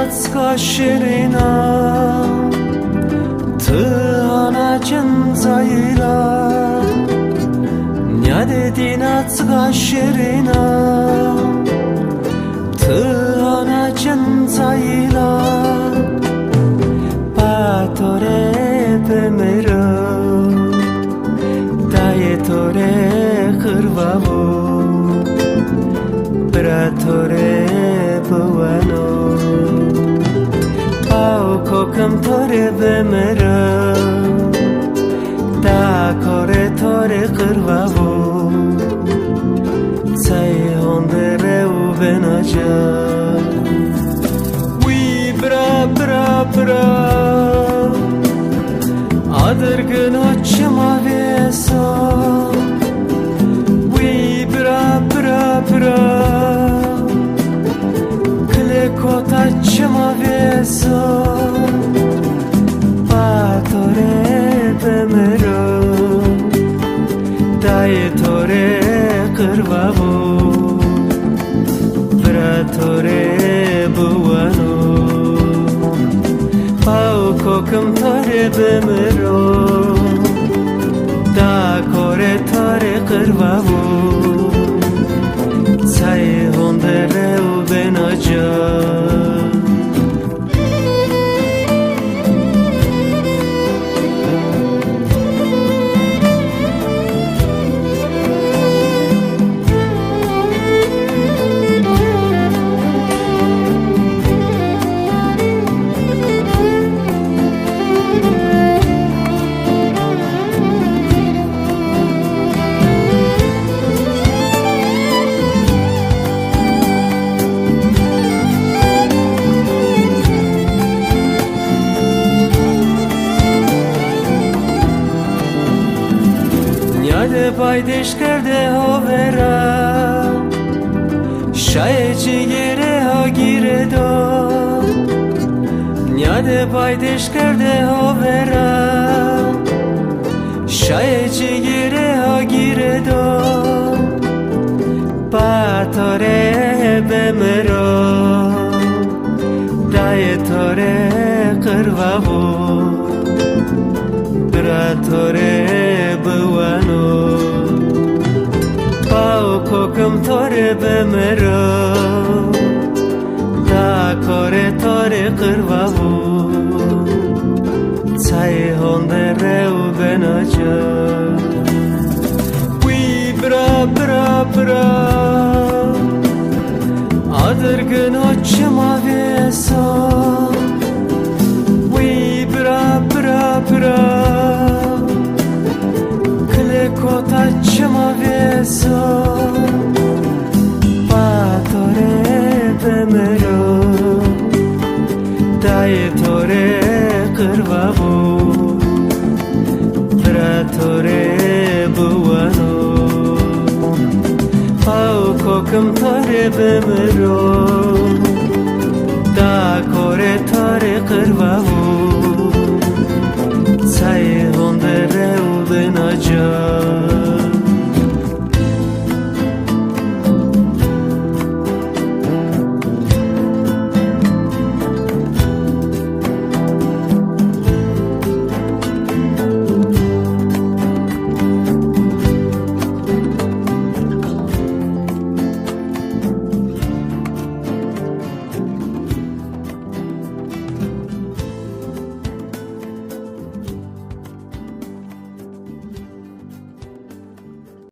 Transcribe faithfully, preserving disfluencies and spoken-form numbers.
Çiqa şirîna, ti hana çin zayîla. Nîyade dîna çiqa şirîna, ti hana çin zayîla. Pa to rê bimiro, dayê to rê qirvavo, bira to rê biweno. Pa û kokim to rê bimiro, da korê to rê qirvavo, çay honde rew bena ca. Wî bira, bira, bira, adirgino çima vêso. Wî bira, bira, bira, kilê kota çima vêso. Pa to rê bimiro, dayê to rê qirvavo, bira to rê biweno. Pa û kokim to rê bimiro, da korê to rê qirvavo, çay honde rew bena ca. Nîyade baydêş kerde hovera, şayê cigêrê ha gîredo. Nîyade baydêş kerde hovera, şayê cigêrê ha gîredo. Pa to rê bimiro, dayê to rê qirvavo, bira to rê biweno. Pa û kokim to rê bimiro, da korê to rê qirvavo, çay honde rew bena ca. Wî bira, bira, bira, adirgino çima vêso. Wî bira, bira, bira, kilê kota çima vêso. Pa to rê bimiro, dayê to rê qirvavo, bira to rê biweno. Pa û kokim to rê bimiro, da korê to rê qirvavo, çay honde rew bena ca.